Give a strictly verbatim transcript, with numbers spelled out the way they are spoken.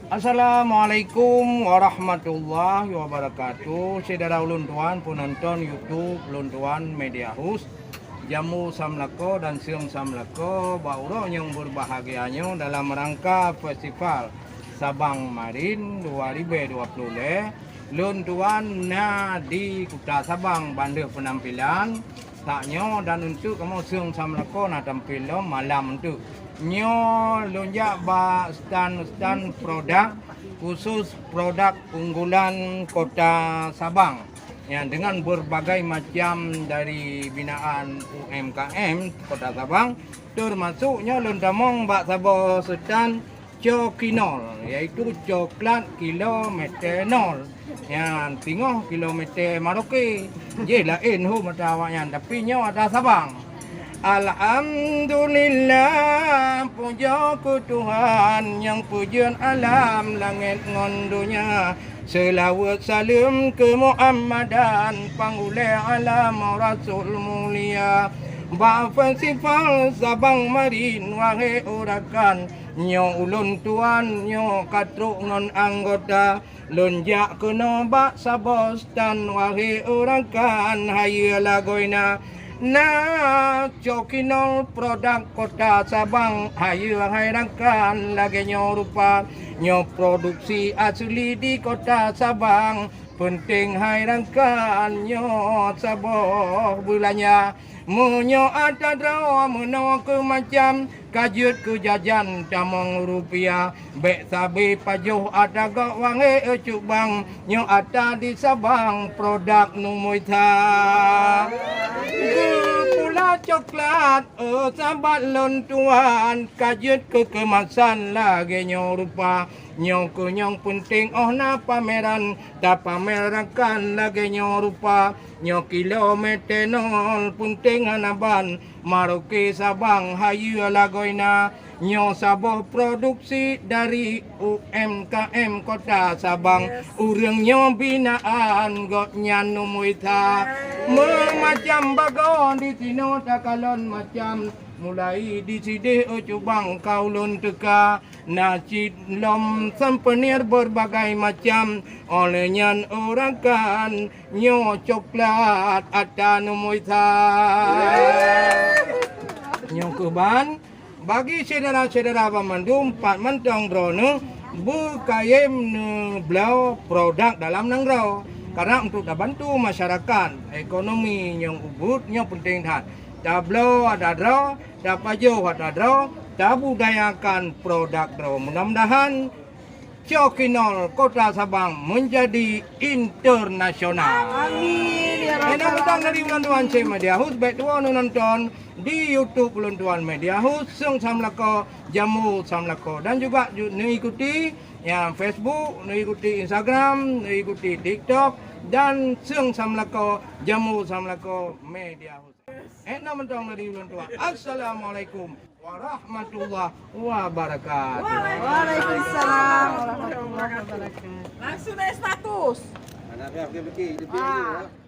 Assalamualaikum warahmatullahi wabarakatuh. Syedara ulôn tuan, peunonton YouTube ulôn tuan Media House, Jambu Samlako dan Seung Samlako, bak uroe nyang berbahagia nyoe dalam rangka Festival Sabang Marin dua ribu dua puluh lhèe, lôn tuan na di Kuta Sabang ban deuh peunampilan. Saat nyoe dan untuk kamoe Seung Samlako na tampil lom malam tu. Nyoe lôn jak bak stan-stan produk, khusus produk unggulan Kota Sabang. Ya, dengan berbagai macam dari binaan U M K M Kota Sabang, termasuk nyoe lôn tamong bak saboh stan Cokinol, yaitu coklat kilometer nol. Nyan, singoh kilometer Maroke. Jih laén hom ata awaknyan, tapi nyoe ata Sabang. Alhamdulillah, pujoe keu Tuhan nyang peujeuet alam langét ngon donya. Seulaweuet saleuem keu Muhammadan, panghulèe alam Rasul mulia. Bak festival Sabang Marin, wahé rakan, nyoe ulôn tuan, nyoe ka trok ngon anggota. Lôn jak keunoe bak saboh stan, wahé rakan, hayeue lagoina. Na Cokinol produk Kota Sabang, hayeue hai rakan, lagèe nyoe rupa. Nyoe produksi asli di Kota Sabang, peunteng hai rakan, nyoe saboh beulanja. Meunyoe ata droe meunoe keu macam, ka jeuet keu jajan tamong rupiah. Bèk sabé pajoh ata gob wahé cubang, nyoe ata di Sabang produk numboi sa. Geupula coklat, oh sabat lôn tuan, ka jeuet keu keumasan lagèe nyoe rupa. Nyoe keuh nyang peunteng 'oh na pameran, tapamer rakan lagèe nyoe rupa. Nyoe kilometer nol peunteng hana ban, Maroke Sabang hayeue lagoina. Nyoe saboh produksi dari U M K M Kota Sabang. Ureueng nyoe binaan gobnyan numboi sa. Meumacam bagoe di sinoe takalon macam, mulai di sideh cubang ka ulôn teuka. Na cit lom sampeunier berbagai macam, 'oh lheueh nyan rakan, nyoe coklat ata numboi sa. Nyoe keuh ban, bagi syedara-syedara banmandum pat mantong droeneuh beukayém neubloe produk dalam nanggroe. Karena untuk tabantu masyarakat, ekonomi nyang ubit nyoe peunteng that. Tabloe ata droe, tapajoh ata droe, tabudayakan produk droe. Mudah-mudahan Cokinol Kota Sabang menjadi internasional. Amin, ya rabbal alamin. Enam petang dari ulôn tuan Syeh Media House, bèk tuwoe neunonton di YouTube ulôn tuan Media House, Seung Samlako, Jambu Samlako. Dan juga ju-, neuikuti, ya, Facebook, neuikuti Instagram, neuikuti TikTok, dan Seung Samlako, Jambu Samlako Media House. Enam petang dari ulôn tuan. Assalamualaikum warahmatullahi wabarakatuh. Waalaikumsalam warahmatullahi wabarakatuh. Langsung naik status. Anak dia pergi-pergi, dia pergi Ah. dulu, ya.